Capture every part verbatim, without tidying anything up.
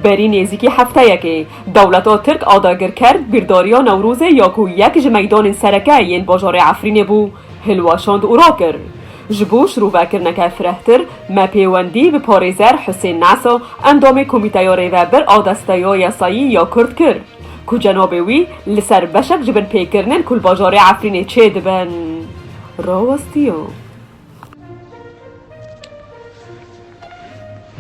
Berî nêzîkî hefteyekê, dewleta Tirk a dagirker bîrdariya Newrozê ya ku yek ji meydanên sereke yên bajarê Efrînê bû, hilweşand û rakir. Ji bo şirovekirineke firehtir, me pêwendî bi parêzer Husên Nesa, endamê Komîteya Rêvebir a Desteya Yasayî ya Kurd kir, ku cenabê wî li ser beşek ji binpêkirinên ku li bajarê Efrînê çêdibin, rawestiya.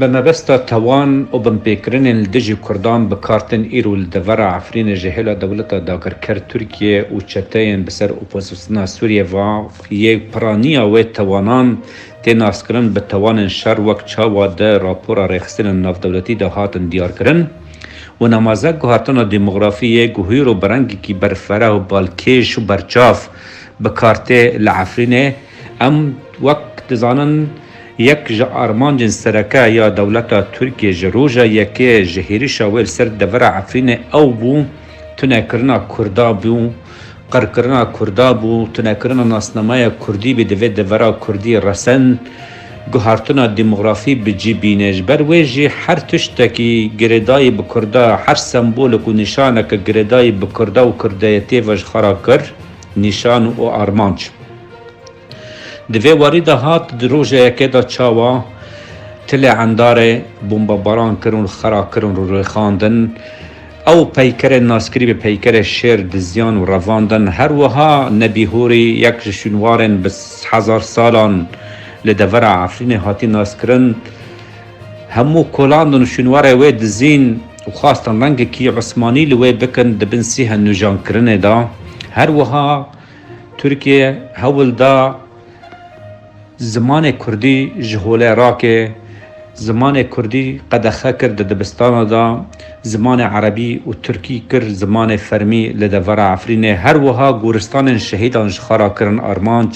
Bi mebesta tewan û binpêkirinên li dijî Kurdan bi kar tên îro li devera Efrînê ji hêla dewleta dagirker Tirkiye û çeteyên bi ser opozisyona Sûriyê ve yê piraniya wê tewanan tê naskirin bi tewanên şer wek çawa di rapora rêxistinên navdewletî de hatin diyarkirin û namaze guhertina demografî yê guhîr û bi rengekî berfireh û balkêş û berçav bi kar tê li Efrînê. Em wek dizanin, yek ji armancên sereke ya dewleta Tirkiyê ji roja yekê ji hêrişa wê li ser devera Efrînê ew bû, tunekirina Kurda bû, qirkirina Kurda bû, tunekirina nasnameya Kurdî bi di vê devera Kurdî resen, guhertina demografî bi cî bîne. Ji ber wê jî her tiştekî girêdayî bi Kurda, her sembolek û nîşaneke girêdayî bi Kurda û Kurdayetiyê ve ji xwe re kir nîşan û armanc. Di vê warî de hat di roja yekê de çawa tilê endarê bombebaran kirin û xera kirin û rêxandin. Ew peykerên naskirî bi peykerê şêr diziyan û revandin. Her wiha Nebîhorî yek ji şûnwarên bi hezar salan li devera Efrînê hatî naskirin. Hemû kolandin û şûnwarê wê dizîn û xwastin rengekî Osmanî li wê bikin di bin sîhe nûjankirinê de. Her wiha Tirkiye hewl da zimanê kurdî ji holê rake, zimanê kurdî qedexe kir di dibistana de, zimanê erebî û tirkî kir zimanê fermî li devera Efrînê. Her wiha goristanên şehîdan ji xwe rakirin armanc.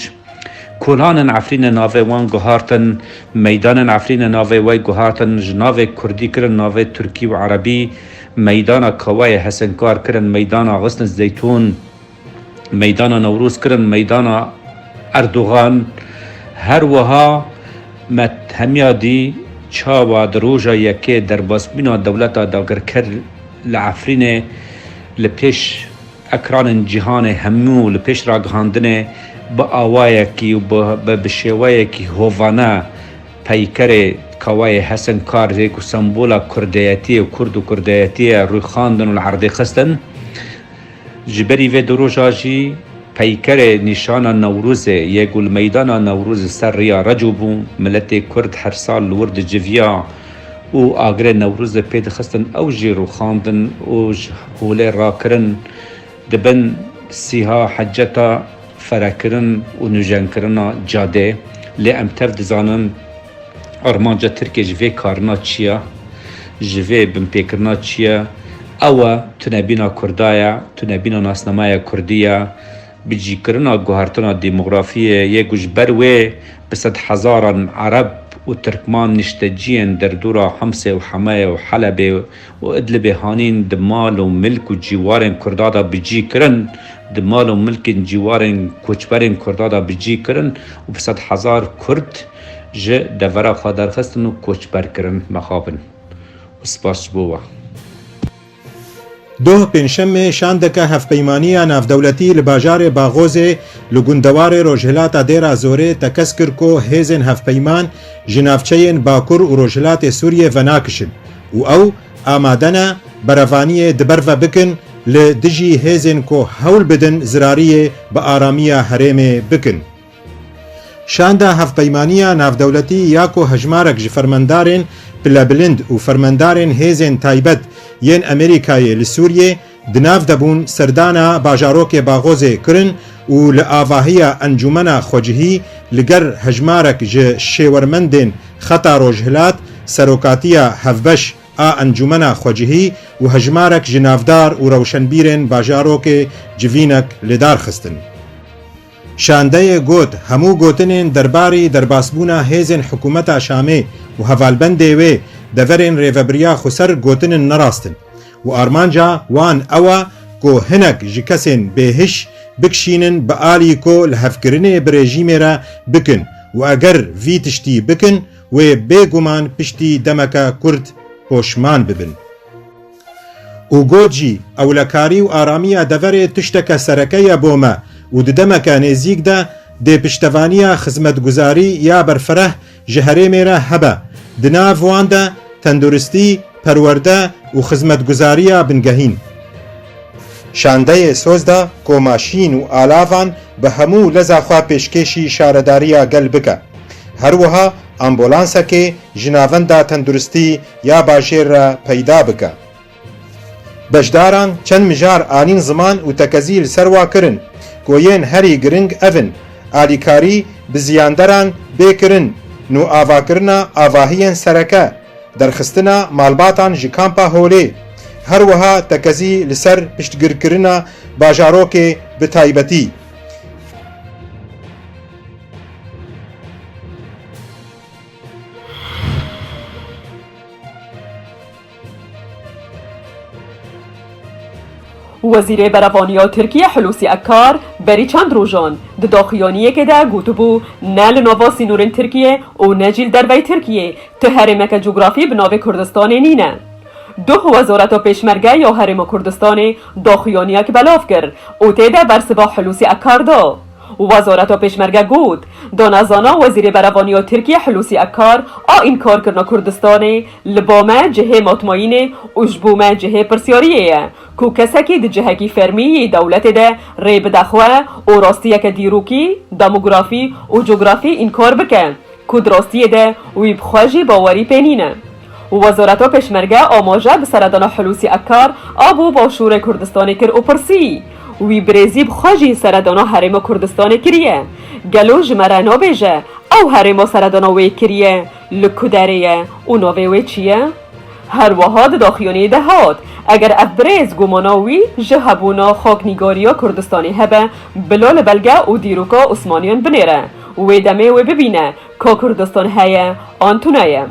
Kolanên Efrînê navê wan guhartin, meydanên Efrînê navê wê guhartin, ji navê kurdî kirin navê tirkî û erebî, meydana Kawayê Hesinkar kirin meydana Xisn Zeytûn. Meydana Newroz kirin meydana Erdogan. Her wiha me hemiya dî çawa di roja yekê derbasbûna dewleta dagirker li Efrînê li pêş ekranên cîhanê hemû, li pêş ragihandinê bi awayekî û bi, bi, bi şêweyekî hovane peykerê Kawayê Hesinkar yê ku sembola kurdeyetiyê û kurd û kurdeyetiyê rûxandin û li erdê xistin. Ji berî vê du roja jî peykerê nîşana Newrozê yê ku li meydana Newrozê ser riya Reco bû, miletê Kurd her sal li wir diciviya û agirê Newrozê pê dixistin, ew jî rûxandin û ji holê rakirin, di bin sîha heceta ferekirin û nûjenkirina cadê. Lê em tev dizanin, armanca Tirkiyê ji vê karina çi ye, ji vê binpêkirina çi ye? Ew e, tunebîna Kurda ye, tunebîna nasnameya Kurdî ye, bicîkirina guhertina demografiyê yê ku ji ber wê bi sedhezaran Ereb û Tirkman nişteciyên derdora Himsê û Hemeyê û Helebê û Idlibê hanîn di mal û milk û cîwarên Kurda de bicî kirin, di mal û milkên cîwarên koçberên Kurda de bicî kirin û bi sedhezar Kurd ji devera xwe derxistin û koçber kirin. Mexabin û spas ji bo we. Doh pêncşemê şandeke hevpeymaniya navdewletî li bajarê Baxozê li gundewarê rojhilata Dêra Zorê tekez kir ku hêzên hevpeyman ji navçeyên Bakur û Rojhilatê Sûriyê venakişin û ew amade ne berevaniyê di ber ve bikin li dijî hêzên ku hewl bidin zirariyê bi aramiya herêmê bikin. Şanda hevpeymaniya navdewletî ya ku hejmarek ji fermendarên pilebilind û fermendarên hêzên taybet yên Amerîkayê li Sûriyê di nav de bûn, serdana bajarokê Baxozê kirin û li avahiya Encûmena Xwecihî li gel hejmarek ji şêwermendên Xeta Rojhilat, serokatiya hevbeş a Encûmena Xwecihî û hejmarek ji navdar û rewşenbîrên bajarokê civînek li dar xistin. Şandeyê got, hemû gotinên derbarî derbasbûna hêzên hikûmeta Şamê û hevalbendê wê deverên Rêvebiriya Xweser gotinin nerast in û armanca wan ew e ku hinek ji kesên bêhiş bikişînin bi alî ku lihevkirinê bi rejîmê re bikin û eger vî tiştî bikin, wê bêguman piştî demeke kurt poşman bibin. û got jî, ewlekarî û aramiya deverê tişteke sereke ye bo me û di demeke nêzîk de dê piştevaniya xizmetguzarî ya berfireh ji herêmê re hebe. Di nav wan de tenduristî, perwerde û xizmetguzariya bingehîn. Şandeyê Sozda koma şîn û alavan bi hemû leza xwe pêşkêşî şaredariya gel bike. Her wiha ambulansekê ji navenda tenduristî ya bajêr re peyda bike. Beşdaran çend mijar anîn ziman û tekezî li ser wa kirin ku yên herî giring ev in: alîkarî bi ziyanderan bê kirin, nûavakirina avahiyên sereke, derxistina malbatan ji kampa holê, her wiha tekezî li ser piştgirkirina bajarokê bi taybetî. Wezîrê Berevaniya Tirkiye Hulusi Akar berî çend rojan di daxuyaniyekê de gotibû, ne li nava sînorên Tirkiye û ne jî li derveyî Tirkiye tu herêmeke cografî bi navê Kurdistanê nîne. Duh Wezareta Pêşmerge ya Herêma Kurdistanê daxuyaniyek belav kir û tê de bersiva Hulusi Akar da. Wezareta Pêşmerge got, danezana Wezîrê Berevaniya Tirkiye Hulusi Akar a înkarkirina Kurdistanê li ba me cihê matmayînê û ji bo me cihê pirsyariyê ye ku kesekî di cihekî fermî yê dewletê de rê bide xwe û rastiyeke dîrokî, demografî û cografî înkar bike ku di rastiyê de wî bi xwe jî bawerî pê nîne. Wezareta Pêşmerge amaje bi seredana Hulusi Akar a bo Başûrê Kurdistanê kir û pirsî, wî birêzî bi xwe jî seredana Herêma Kurdistanê kiriye. Gelo ji me re nabêje, ew herêma seredana wê kiriye li ku derê ye û navê wê çi ye? Her wiha di daxuyaniyê de hat, eger ev birêz gumana wî ji hebûna xaknîgariya Kurdistanê hebe, bila li belge û dîroka Osmaniyan binêre, wê demê wê bibîne ka Kurdistan heye an tune ye.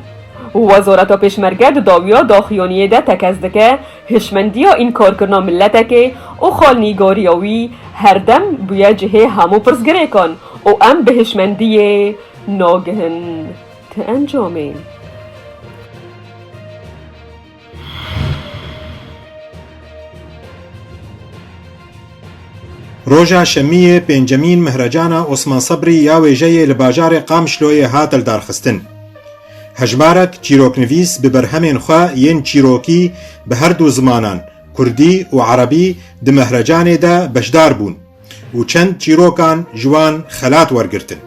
Wezareta Pêşmerge di dawiya daxuyaniyê de tekez dike, hişmendiya înkarkirina miletekê û xalnîgariya wî her dem bûye cihê hemû pirsgirêkan û em bi hişmendiyê nagihin ti encamê. Roja Şemiyê pêncemîn Mehrecana Osman Sebrî ya wêjeyê li bajarê Qamişloyê hat lidarxistin. Hejmarek çîroknivîs bi berhemên xwe yên çîrokî bi her du zimanan, kurdî û erebî, di Mehrecanê de beşdar bûn û çend çîrokan ji wan xelat wergirtin.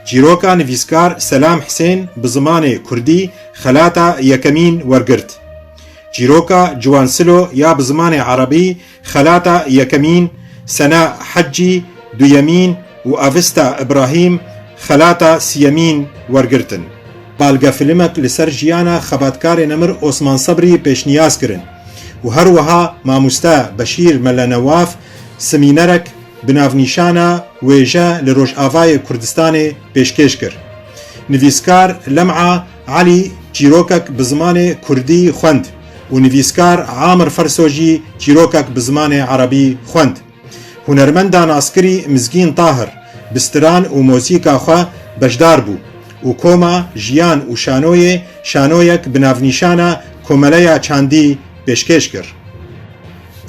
Çîroka nivîskar Selam Hisên bi zimanê kurdî xelata yekemîn wergirt. Çîroka Ciwan Silo ya bi zimanê erebî xelata yekemîn, Sena Heccî duyemîn û Avista Ibrahîm xelata siyemîn wergirtin. Balgefilimek li ser jiyana xebatkarê nemir Osman Sebrî pêşniyaz kirin û her wiha mamoste Beşîr Mele Newaf simînerek bi navnîşana Wêje li Rojavayê Kurdistanê pêşkêş kir. Nivîskar Lem'a Elî çîrokek bi zimanê kurdî xwend û nivîskar Amir Ferso jî çîrokek bi zimanê erebî xwend. Hunermenda naskirî Mizgîn Tahir bi stiran û mozîka xwe beşdar bû û koma Jiyan û Şanoyê şanoyek bi navnîşana Komeleya Çandî pêşkêş kir.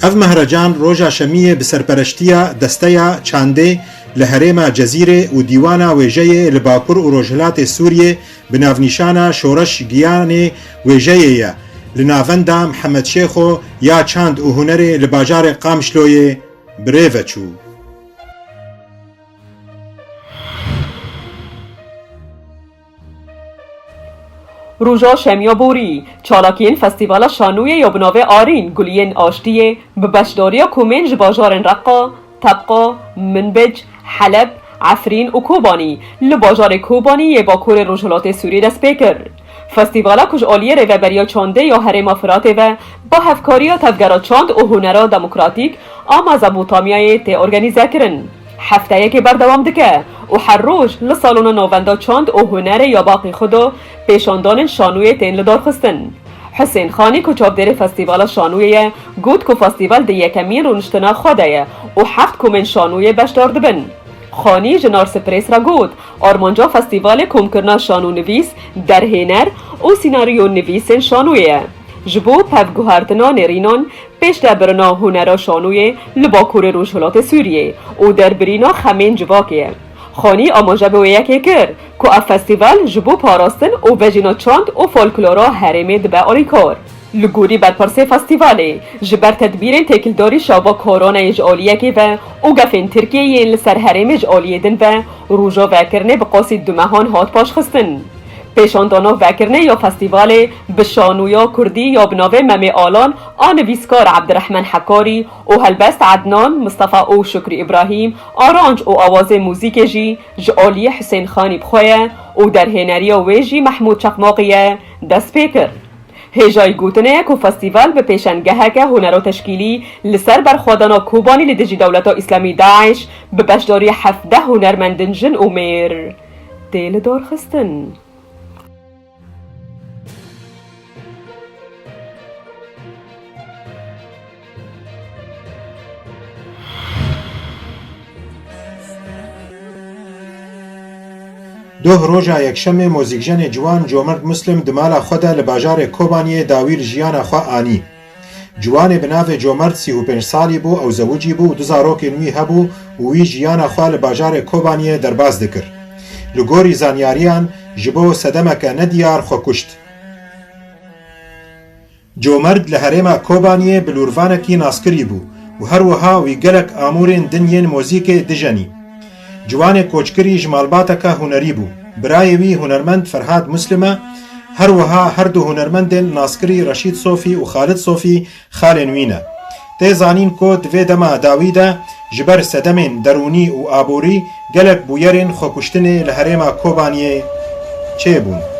Ev mehrecan roja şemiyê bi serpereştiya Desteya Çandê li herêma Cezîrê û Dîwana Wêjeyê li Bakur û Rojhilatê Sûriyê bi navnîşana Şoreş Giyanê Wêjeyê ye, li Navenda Mihemed Şêxo ya Çand û Hunerê li bajarê Qamişloyê bi rê ve çû. Roja Şemiya borî, çalakiyên Festîvala Şanoyê ya bi navê Arîn, Guliyên Aştiyê, bi beşdariya komên ji bajarên Reqa, Tebqa, Minbic, Heleb, Efrîn û Kobanî, li bajarê Kobanî yê Bakurê Rojhilatê Sûriyê dest pê kir. Festîvala ku ji aliyê Rêveberiya Çandê ya Herêma Firatê ve, bi hevkariya Tevgera Çand û Hunera Demokratîk a Mezopotamyayê tê organîze kirin. Hefteyekê berdewam dike û her roj li Salona Navenda Çand û Hunerê ya Baqî Xudo pêşandanên şanoyê tên lidarxistin. Husên Xanî ku çavdêrê Festîvala Şanoyê ye, got ku festîval di yekemîn rûniştina xwe de ye û heft komên şanoyê beşdar dibin. Xanî ji Narsi Press re got, armanca festîvalê komkirina şanonivîs, derhêner û sînaryo nivîsên şanoyê ye. Ji bo pevguhertina nêrînan pêş de birina hunera şanoyê li Bakurê Rojhilatê Sûriyê û derbirîna xemên civakê ye. Xanî amaje bi wê yekê kir ku ev festîval ji bo parastin û vejîna çand û folklora herêmê dibe alîkar. Li gorî berpirsê festîvalê, ji ber tedbîrên têkildarî şava Koronayê ji aliyekê ve û gefên Tirkiyê yên li ser herêmê ji aliyê din ve, roja vekirinê bi qasî du mehan hat paşxistin. Pêşandana vekirinê ya festîvalê bi şanoya kurdî ya bi navê Memê Alan a nivîskar Ebdirehman Hekarî û helbest Ednan Mistefa û Şukrî Îbrahîm a ranc û awazê muzîkê jî ji aliyê Hisên Xanî bi xwe ye û derhêneriya wê jî Mehmûd Çeqmaqî ye, dest pê kir. Hêjayî gotinê ye ku festîval bi pêşengeheke hunera teşkîlî li ser berxwedana Kobanî li dijî dewleta Îslamî DAIŞ bi beşdarî hevdeh hunermendên jin û mêr tê lidarxistin. Doh roja yekşemê mozîkjenê ciwan Comerd Muslim di mala xwe de li bajarê Kobaniyê dawî li jiyana xwe anî. Ciwanê bi navê Comerd sî û pênc salî bû, ew zewicî bû û du zarokên wî hebû û wî jiyana xwe li bajarê Kobaniyê derbas dikir. Li gorî zanyariyan, ji bo sedemeke nediyar xwe kuşt. Comerd li herêma Kobaniyê bi lûrvanekî naskirî bû û her wiha wî gelek amûrên din yên mozîkê dijenî. Ciwanê koçkirî ji malbateke hunerî bû. Birayê wî hunermend Ferhad Muslim e, her wiha her du hunermendên naskirî Reşîd Sofî û Xalid Sofî xalên wî ne. Tê zanîn ku di vê dema dawî de ji ber sedemên derûnî û aborî gelek bûyerên xwekuştinê li herêma Kobaniyê çêbûn.